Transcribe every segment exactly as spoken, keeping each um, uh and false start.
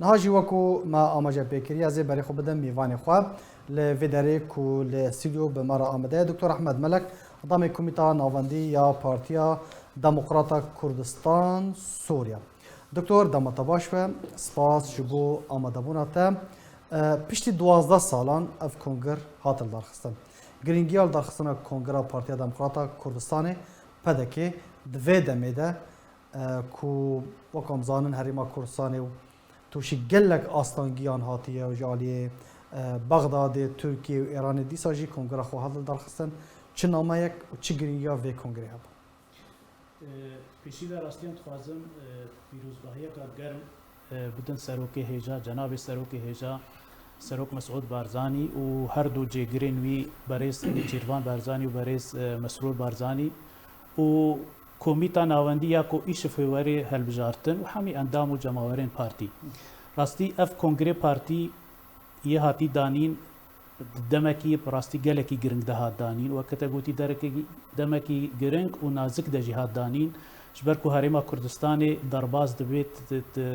Niha jî wekû me amaje pê kiriye, ez ê berê xwe bidim mêvanê xwe. Li vê derê ku li stûdyo bi me re amade ye, Doktor Ehmed Melek, endamê Komîta Navendî ya Partiya Demokrata Kurdistan Sûriye. Doktor, dema te baş be, spas ji bo amadebûna te. E, piştî duwazdeh salan ev kongir hat lidarxistin. Girîngiya lidarxistina Kongira Partiya Demokrata Kurdistanê, P D K, di vê demê de, e, ku wek em zanin Herêma Kurdistanê û tûşî gelek astangiyan hatiye û ji aliyê, e, Bexdadê, Tirkiye û Îranê dîsa jî kongira xwe hat lidarxistin. Çi nameyek û çi girîngiya vê kongirê hebû? E, Pêşî de rastiyan dixwazim, e, pîrozbahiyeka germ, e, bidin serokê hêja, cenabê serokê hêja, Serok Mesûd Barzanî û her du cêgirên wî berêz Nêçîrvan Barzanî û berêz, e, Mesrûr Barzanî û Komîta Navendî ya ku îşev wê werê hilbijartin û hemî endam û cemawerên partî. Rastî ev kongrê partî yê hatî danîn, di demekî bi rastî gelekî giring de hat danîn. Weke te gotî derekekî, demekî giring û nazik de jî hat danîn. Ji ber ku Herêma Kurdistanê derbas dibêt, di, di,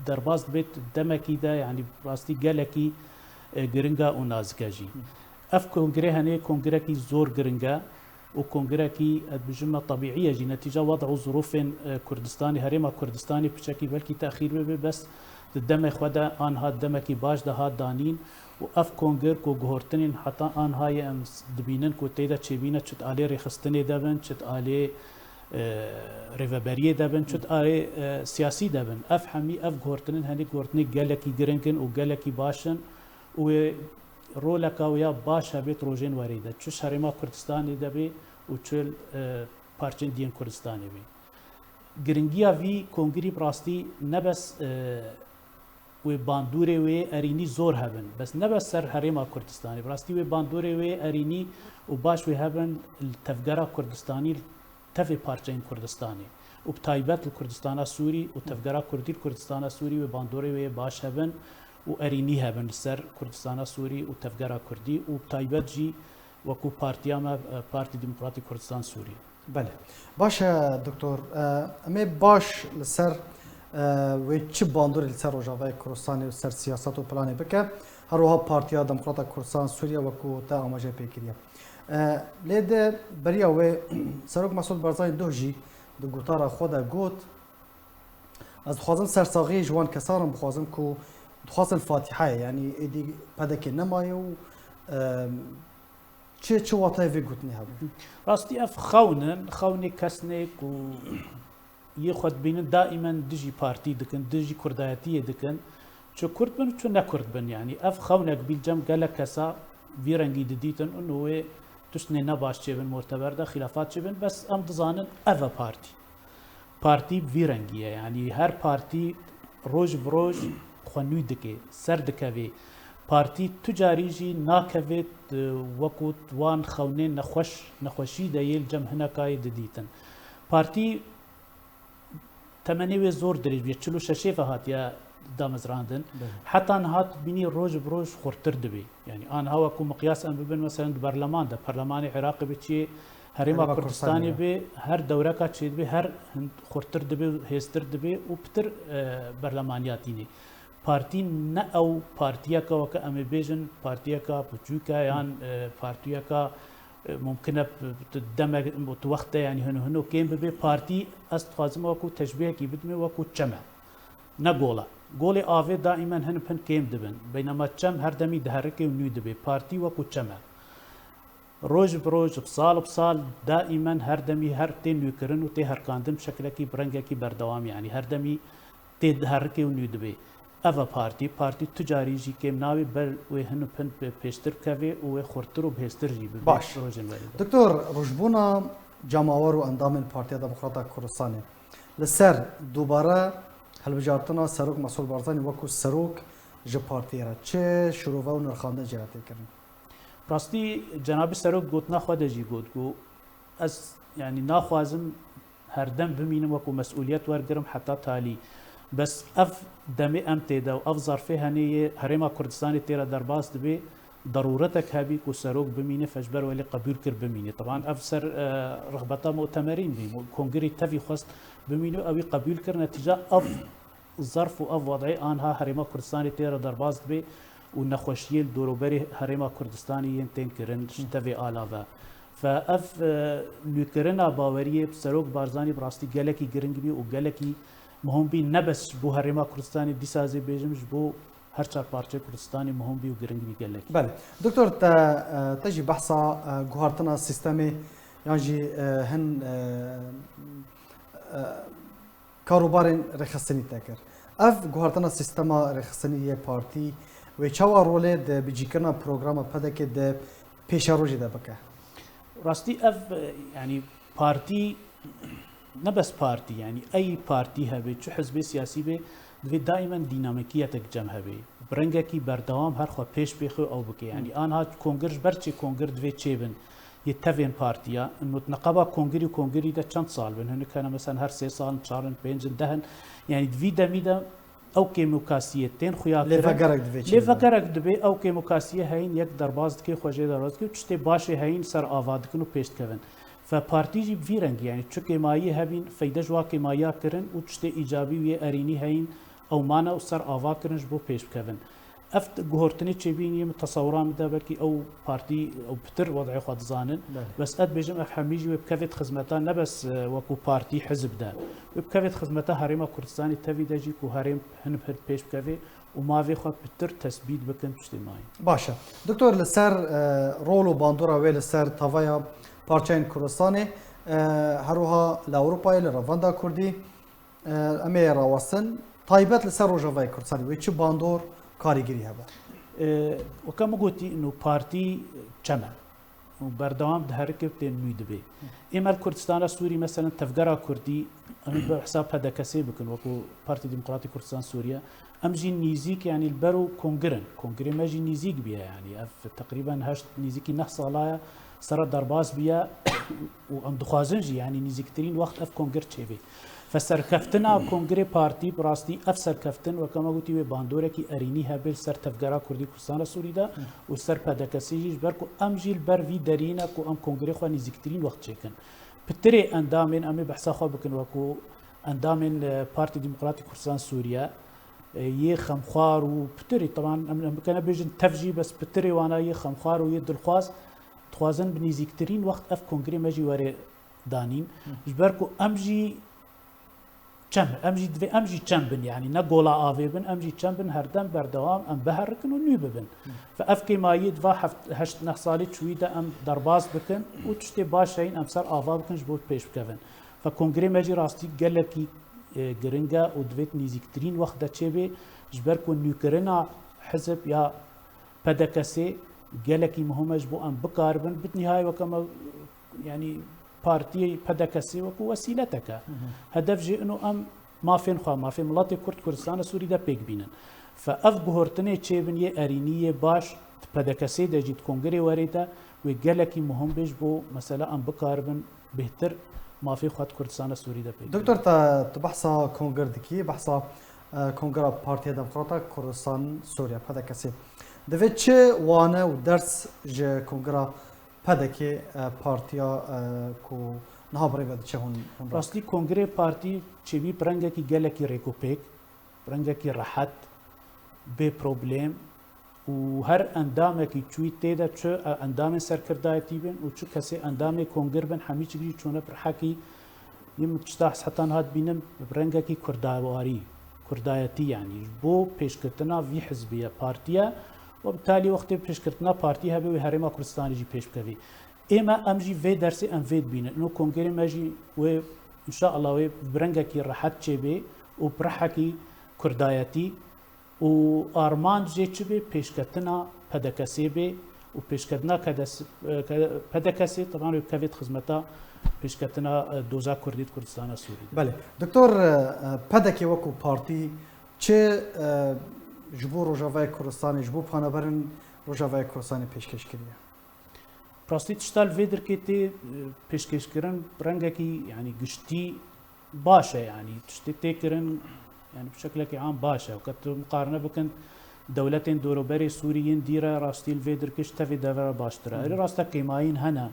derbas dibêt demekî de, yanî rastî gelekî, e, giring e û nazik e jî. Ev kongre hene kongirekî zor giring e û kongirekî, ez dibêjim me, tebîî ye jî. Netîca wed û zirûfên, e, Kurdistanê, Herêma Kurdistanê piçekî belkî texîr bibe, bes di demê xwe de anha demekî baş de hat danîn û ev kongir ku guhortinên heta anha ye em s-, dibînin ku tê de çêbîne çi alê rêxistinê de bin, çi alê, e, rêveberiyê de bin, çi alê, e, siyasî de bin. Ev hemî, ev guhortinin henî guhortinê gelekî giring in û gelekî baş in û wê roleka wê ya baş hebêt rojên werê de. Çi Herêma Kurdistanê de bê û çi, e, parçên diyên Kurdistanê bê. Giringiya vî kongirî bi rastî ne bes, e, wê bandorê wê erînî zor hebin. Bes ne bes ser Herêma Kurdistanê. Bi rastî wê bandorê wê erînî û baş wê hebin li tevgera Kurdistanî, li tevê parçeyên Kurdistanê. Û bi taybet li Kurdistana Sûrî û tevgera Kurdî li Kurdistana Sûrî wê bandorê wê baş hebin û erînî hebin li ser Kurdistana Sûrî û tevgera Kurdî û bi taybet jî wekû partiya me, e, Partî Demokratî Kurdistan Sûrî. Belê. Baş e, doktor, e, em ê baş li ser, e, wê çi bandorê li ser Rojavayê Kurdistanê û ser siyasat û planê bike. Her wiha Partiya Demokrata Kurdistan Sûriye wekû te amaje pê kiriye. E, lê de beriya wê Serok Mesûd Barzanî doh jî di gotara xwe de got, ez dixwazim sersaxiyê ji wan kesan re bixwazim ku dixwazin Fatîheyê, yanî êdî P D K nemaye û, e, Çi, çi watayê vê gotinê hebû? Rastî ev xewn in, xewnê kesnê ku yê xwe dibînin daîmen dijî partî dikin, dijî kurdayetiyê dikin. Çi kurd bin, çi ne kurd bin, yanî ev xewnek bî li cem gelek kesa vî rengî didîtin û wê tiştnê ne baş çêbin, morteber de xîlafat çêbin, bes em dizanin ev e partî. Partî vî rengî ye, yanî her partî roj bi roj xwe nû dike, ser dikeve. Partî tu carî jî nakeve, e, wekû wan xewnên nexweş, nexweşî de yê li cem hineka yê didîtin. Partî temenê wê zor dirêj bûye, çil û şeşê ve hatiye damezrandin. Belê. Heta niha tu dibînî roj bi roj xurtir dibe. Yanî aniha wekû miqyas em bibin, meselen di berleman de, perlemanê Iraqê be çi, Herêma Herêma Kurdistanê Kurdistanê be, her dewreka çêdibe, her hin-, xurtir dibe û hêztir dibe û pitir, e, berlemaniya tînê. Partî ne ew partiyeke weke em ê bêjin, partiyeka piçûk e yan, e, partiyeka, e, mumkin e tu demek, tu wexte, yanî hino hino kêm bibe. Partî, ez dixwazim wekû teşbîhekî bidime, wekû çem e. Ne gol e. Golê avê daîmen hin bi hin kêm dibin. Beynema çem her demî diherike û nû dibe. Partî wekû çem e. Roj bi roj, bi sal bi sal, daîmen her demî her tê nûkirin û tê herkandin bi şekilekî, bi rengekî berdewam, yanî her demî tê diherike û nû dibe. Ev e partî. Partî tu carî jî kêm nabe, ber wê hin û hin pê-, pêştir bikeve û wê xurtir û bihêztir jî bibe. Baş. Rojên werê de. Doktor, rojbûna cemawer û endamên Partiya Demokrata Kurdistanê li ser dubare hilbijartina Serok Mesûd Barzanî wekû serok ji partiyê re çi şirove û nirxandin jê re tê kirin? Rastî, cenabê serok gotina xwe de jî got ku ez, yanî, naxwazim herdem bimînim wekû mesûliyet wergirim heta talî. Bes ev demê em tê de û ev zarfê henê yê Herêma Kurdistanê tê re derbas dibe, derûretek hebî ku serok bimîne, fe ji ber welê qebûl kir bimîne. Teban ev ser, e, rixbeta mutemerîn bî, kongirî tevî xwest bimîne û ew ê qebûl kir, netîca ev Zerf û ev wadeyê anha Herêma Kurdistanê tê re derbas dibe û nexweşiyê li dorûberê Herêma Kurdistanê yên tên kirin ji tevê ala ve. Fe ev, e, nûkirina baweriyê bi Serok Barzanî bi rastî gelekî giring bî û gelekî muhim bî, ne bes ji bo Herêma Kurdistanê, dîsa ez ê bêjim ji bo her çar parçeyê Kurdistanê muhim bî û giring bî gelekî. Belê. Doktor, te, e, te jî behsa, e, guhartina sîstemê yan jî, e, hin, e, e, karûbarên rêxistinî te kir. Ev guhartina sîstema rêxistinî yê partî wê çawa rolê di bicîkirina programa P D K di pêşerojê de bike? Rastî ev, e, yanî partî, ne bes partî, yanî ey partî hebe, çi hizbê siyasî be, divê daîmen dînamîkiyetek cem hebe. Bi rengekî berdewam her xwe pêş bêxe û ew bike. Yanî anha kongir ji ber çi kongir divê çêbin yê tevên partiya. Ino di neqeba kongirî û kongirî de çend sal bin? Hinek hene mesela her sê sal in, çar in, pênc in, deh in. Yanî di vî demî de ew kêmûkasiyê tên xuya kirin. Lê vegerek divê çêbin. Lê vegerek dibê ew kêmûkasiyê heyîn yek derbas dike, xwe jê derbas dike û tiştê başê heyîn ser ava dikin û pêş dikevin. Fe partî jî bi vî rengî, yanî çi kêmayî hebîn, feyde ji wa kêmayiya kirin û tiştê îcabî û yê erînî heyîn, ew mane û ser ava kirin ji bo pêş bikevin. Ev t-, guhortinê çêbîn yê min tesewira min de, belkî ew partî, ew pitir wed'ê xwe dizanin. Belê. Bes ez dibêjim ev hemî jî wê bikevêt xizmeta ne bes, e, wekû partî, hizb de. Wê bikevêt xizmeta Herêma Kurdistanê tevî de jî ku herêm hin bi hin pêş bikevê û mavê xwe pitir tesbît bikin tiştê mayî. Baş e. Doktor, li ser, e, rol û bandora wê li ser tavaya parçeyên Kurdistanê, e, her wiha li Ewropayê, li Revenda Kurdî, e, em ê rawestin. Taybet li ser Rojavayê Kurdistanê wê çi bandor, karîgirî hebe? E, weke min gotî, ino partî çem e. û berdewam diherike û tê nû dibê. Ême li Kurdistana Sûrî, meselen, Tevgera Kurdî, em ê behsa P D K S'ê bikin, wekû Partî Demokratîk Kurdistan Sûriye, em jî nîzîk, yanî li ber û kongir in. Kongirê me jî nîzîk bûye, yanî ev teqrîben heşt, nîzîkî neh sala ye, sera derbas bûye û em dixwazin jî, yanî nîzîktirîn wext ev kongir çêbê. Fe serkeftina kongirê partî, bi rastî ev serkeftin, weke me gotî, wê bandorekî erînî hebe li ser tevgera Kurdî Kurdistana Sûrî de û ser P D K S'ê jî, ji ber ku em jî li ber vî derî ne ku em kongirê xwe nîzîktirîn wext çêkin. Pitirê endamên, em ê behsa xwe bikin, wekû endamên, e, Partî Demokratîk Kurdistan Sûriye, e, yê xemxwar û pitirî, teban em, em bikene bêjin tev jî, bes pitirê wana yê xemxwar û yê dilxwaz, dixwazin bi nîzîktirîn wext ev kongirê me jî were danîn. Ji ber ku em jî çem, em jî divê, em jî çem bin, yanî ne gola avê bin, em jî çem bin, herdem berdewam em biherikin û nû bibin. Ve ev kêmayiyê di va heft, heşt, neh salê çûyî de em derbas bikin û tiştê baş heyîn em ser ava bikin ji bo pêş bikevin. Ve kongrê me jî rastî gelekî, e, giring e û divêt nîzîktirîn wext de çêbê, ji ber ku nûkirina hizb ya P D K S'ê gelekî muhim e ji bo em bikaribin, bi nihayê weke me, yanî partiyê P D K S'ê wekû wesîletek e. Hedef jê ino em mafên xwe, mafê miletê Kurd Kurdistana Sûrî de pêk bînin. Fe ev guhortinê çêbin yê erînî, yê baş, di P D K S'ê de jî, di kongrê werê de wê gelekî muhim bê ji bo mesela em bikaribin bêhtir mafê xwe di Kurdistana Sûrî de pêk bînin. Doktor, te, tu behsa kongir dikî, behsa, e, Kongra Partiya Demokrata Kurdistan Sûriye, P D K S'ê. Divê çi wane û ders ji kongra P D K, e, partiya, e, ku niha bi rê ve diçe hûn, hûn re? Rastî kongrê partî çêbî bi rengekî gelekî rêkopêk, bi rengekî rehet, bê problem û her endamekî çûyî tê de çi, e, endamên serkirdayetî bin û çi kesê endamê kongir bin, hemî çik jî çûne bi rihekî. Yê min tişta ez heta niha dibînim bi rengekî kurdawarî, kurdayetî, yanî ji bo pêşketina vî hizbî ye, partî ye, we bi talî wextê pêşketina partî hebe wê Herêma Kurdistanê jî pêş bikevî. Ê me, em jî vê dersê em vê dibînin. Ino kongrê me jî wê, înşallah, wê bi rengekî rehet çêbê û bi rihekî kurdayetî. Û armanc jê çi bê? Pêşketina P D K S'ê bê û pêşketina K D S, e, K-, P D K S'ê teban wê bikevêt xizmeta pêşketina, e, doza Kurdî di Kurdistana Sûrî de. Belê. Doktor, e, e, P D K wekû partî çi, e, ji bo Rojavayê Kurdistanê, ji bo penaberên Rojavayê Kurdistanê pêşkêş kiriye? Rastî tişta li vê dirkê tê, e, pêşkêşkirin bi rengekî, yanî giştî baş e, yanî tiştê tê kirin, yanî bi şeklekî am baş e. Weke tu miqarine bikin, dewletên dorûberê Sûrî yên dî re rastî li vê dirkê ji tevê devera baştir e. Erê rast e, kêmayîn hene,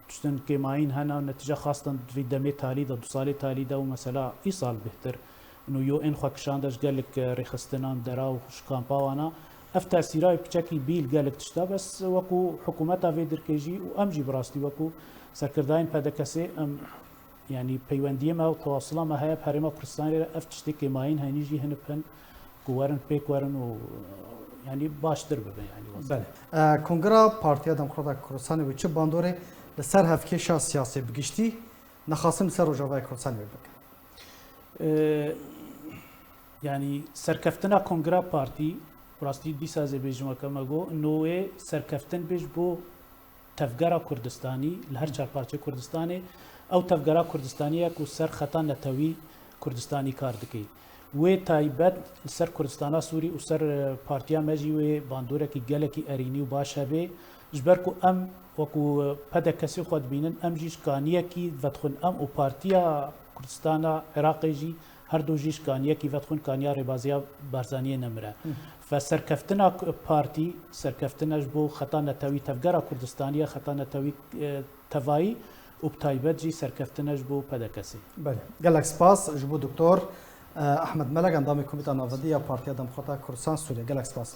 tiştin kêmayîn hene, netîce xastin vî demê talî de, du salê talî de û mesela îsal bêhtir Û yo ên xwe kişande ji gelek rêxistinan dera û ji kampa wana. Ev tesîra wê piçekî bî li gelek tişta, bes wekû hikûmeta vê dirkê jî û em jî bi rastî wekû serkirdayên P D K S'ê em, yanî peywendiyê me û tewasula me heye bi Herêma Kurdistanê re, ev tiştê kêmayîn henî jî hin bi hin ku werin pêk werin û yanî baştir bibe yanî wezîfê. Belê. E, Kongra Partiya Demokrata Kurdistanê wê çi bandorê li ser hevkêşa siyasê bi giştî, nexasim li ser Rojavayê Kurdistanê wê bikin? Ee, yanî serkeftina Kongra Partî, rastî dîsa ez ê bêjim weke me got, no wê serkeftin bê ji bo tevgera Kurdistanî li her çar parçeyê Kurdistanê. Ew tevgera Kurdistanî ye ku ser xeta netewî Kurdistanî kar dike. Wê taybet li ser Kurdistana Sûrî û ser, e, partiya me jî wê bandorekî gelekî erînî û baş hebe. Ji ber ku em wekû P D K S'ê xwe dibînin, em jî ji kaniyekî vedixwin, em û Partiya Kurdistana Iraqê jî, her du jî ji kaniyekî vedixwin, kaniya rêbaziya Barzaniyê nemire. Fe serkeftina k-, partî, serkeftina ji bo xeta netewî tevgera Kurdistanî ye, xeta netewî, e, tevayî û bi taybet jî serkeftine ji bo P D K S'ê. Belê. Gelek spas ji bo Doktor, e, Ehmed Melek, endamê Komîta Navendî ya Partiya Demokrata Kurdistan Sûriye. Gelek spas.